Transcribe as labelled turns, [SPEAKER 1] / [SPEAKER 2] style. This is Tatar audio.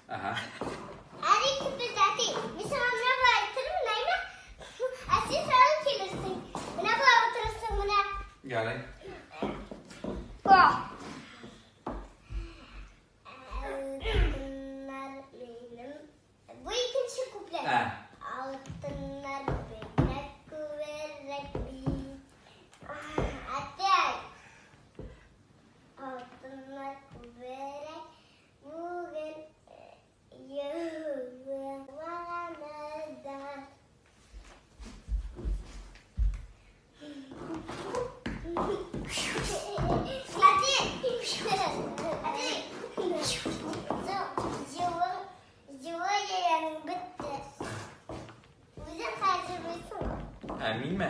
[SPEAKER 1] Ага.
[SPEAKER 2] Әри күпелдәти. Мин сиңа менә болай әйтермен, әйме? Ә син сразу килерсең. Менә болай утырырсың, менә.
[SPEAKER 1] Ярый.
[SPEAKER 2] Алтыннар минем. Бу икенче куплет.
[SPEAKER 1] Ә.
[SPEAKER 2] Алтыннар бигрәк күбрәк бит. Опять. Алтыннар күбрәк бүген йөгермәгәнедә. Әти! Әти! Җылы җәяң бетте. Үзең хәзер белсең.
[SPEAKER 1] Ә минме?